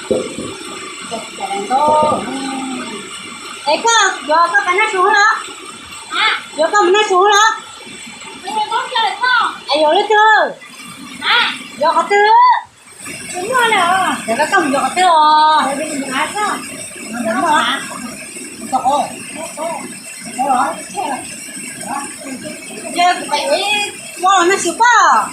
Es koj yuav koj pab noj su los? Yuav koj mus noj su los? Es yuav lub twg? Yuav qhov twg? Yuav koj mus yuav qhov twg os? Yog kuv pab yuav ib muab los noj su pob.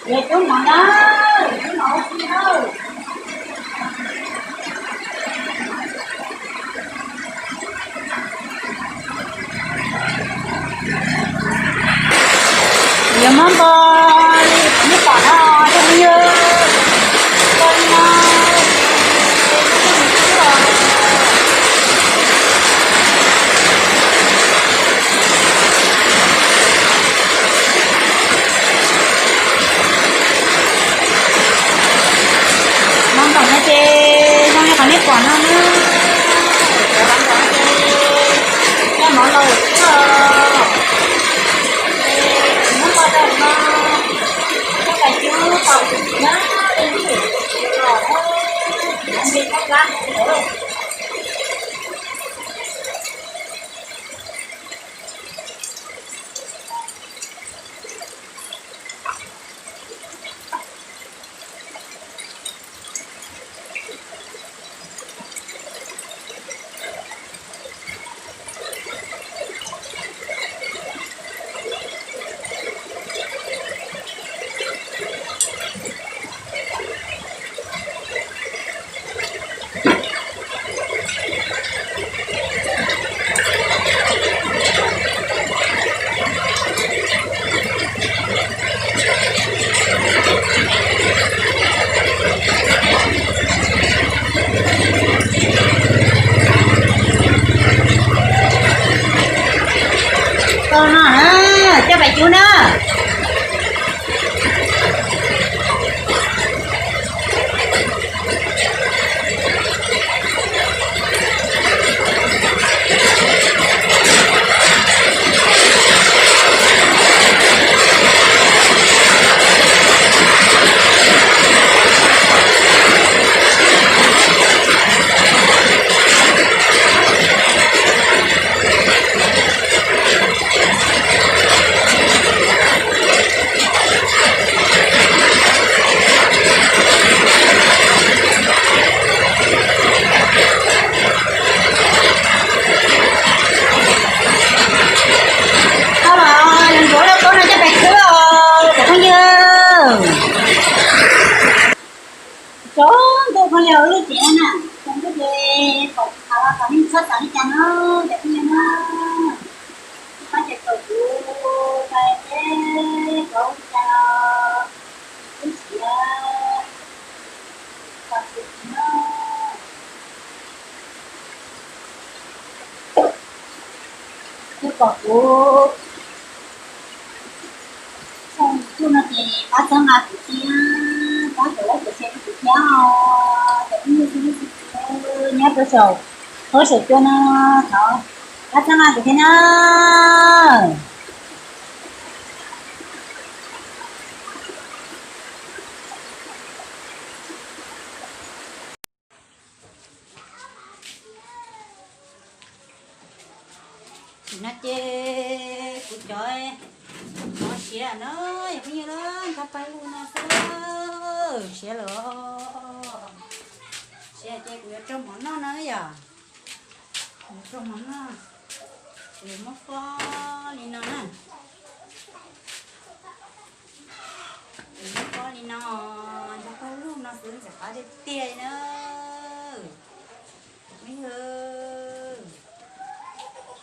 Yog cub mov na, cub mov ua si na. Yog mov npo li nej pom no cov phooj ywg, npo li no. Mov npaum no ces zoo li qhov nej pom no na. Cov mov npaum no ces yog mov laus xwb os. Ces muab npo rau no, coj kav cub tau na, los nti kab plab. Tsaus ntuj koj li lub tsev na, tsaus ntuj ces kom kuv tham los kom nej txhob xav li cas no, cov phooj ywg na. Pab ces kom kuv cais teb kom ua li cas los kuv twb siav txog txhua txhua no. Twb kom kuv txhob txhua no ces pab txhob nqa kuv thiab, pab kom lub tsev rau kuv thiab os, cov phooj ywg txhua leej txhua tus nyob rau saum huab saum cua no, thov pab txhob nqa kuv thiab na. Tam sim no ces kuv cov mov siav na, yog phooj ywg na, ntxhab paj lug no xwb, siav lawm, siav ces kuv yuav rau mov noj na yom, kuv yuav rau mov noj, kuv yuav muab fob li no na. Kuv muab fob li no, ntxhab paj lug no xwb ntxim qab tiag tiag na. Me,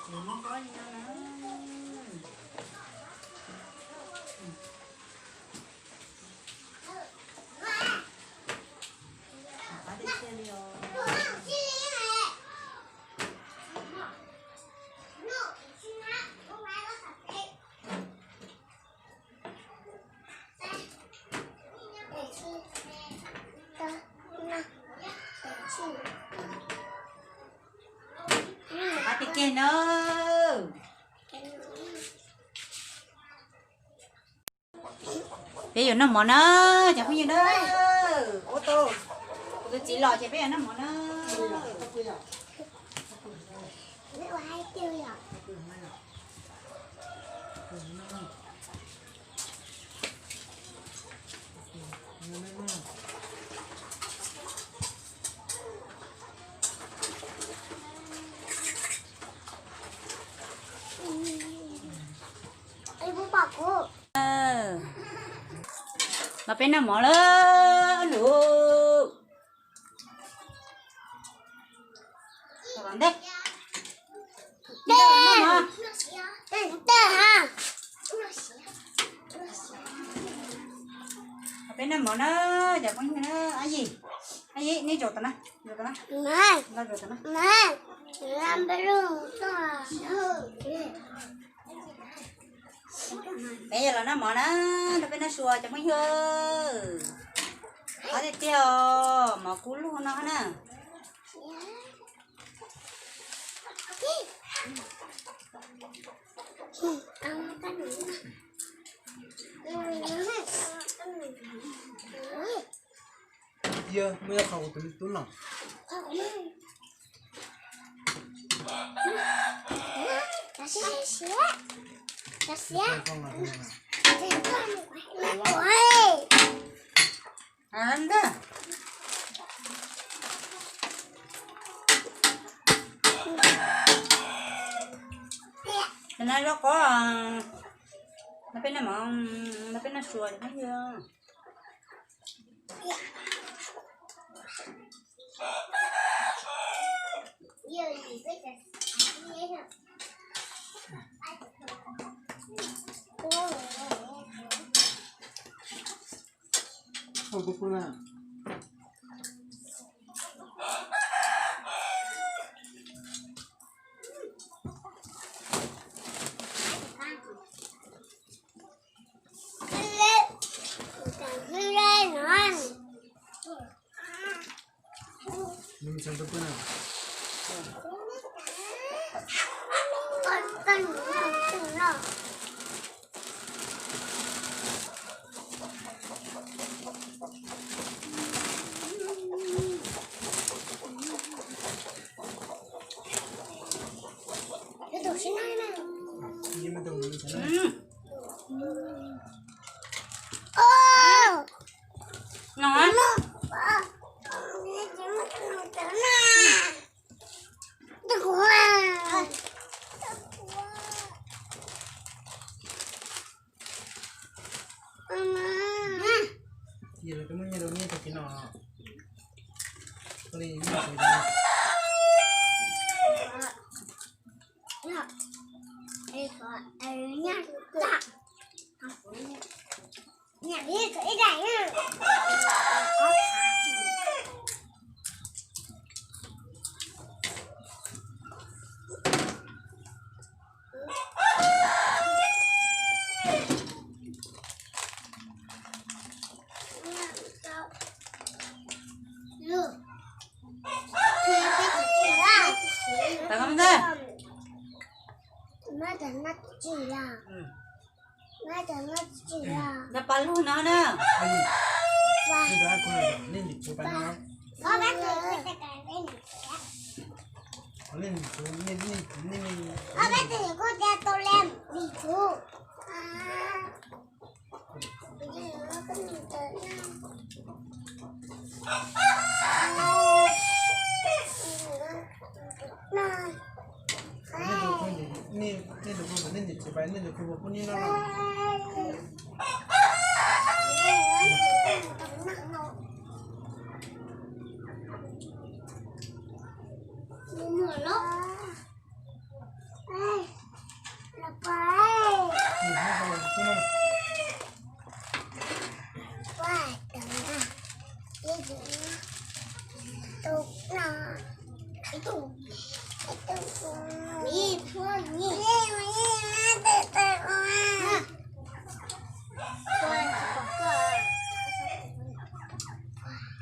kuv muab fob li no na. Ntxim qab tiag tiag li os. Qab tiag tiag na. Peb yuav noj mov na, cov phooj ywg na. Ua tau kuv tus txiv los ces peb yuav noj mov na. Los peb noj mov lawm lus. Ntej. Peb noj mov na, cov phooj ywg na, Ab Yim, Ab Yim, nej zaum tom no, zaum tom no, zaum tom no. Peb yuav los noj mov na, nrog peb noj su cov phooj ywg. Qab tiag tiag os, mov kub lug no na. Yog muaj ib qho kuv tus me tub no. Ntag. Cov no zaub qos, no peb noj mov, no peb noj su cov phooj ywg. Li, Nyob pab lug no na.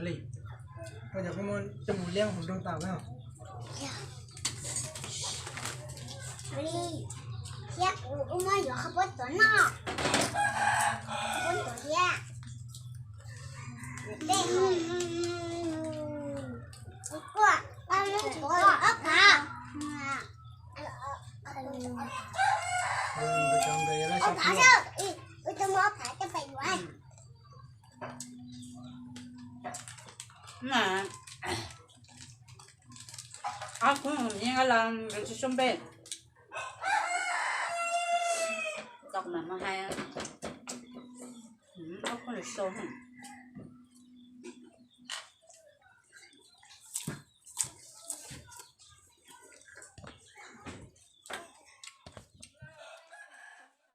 Li, koj cov koj muab coj mus liab hauv nroog tas na. Li, thiab kuv kuj muab yuav qhov puab tuav noj. Qhov puab tuav thiab. Kuv kuj, kuv ob phav. Ob phav, wb tus muaj ob phav coj pais yuav. Ob khub yeej los tsis sub npe. Tau kuv mam mus hais ob khub lus sau.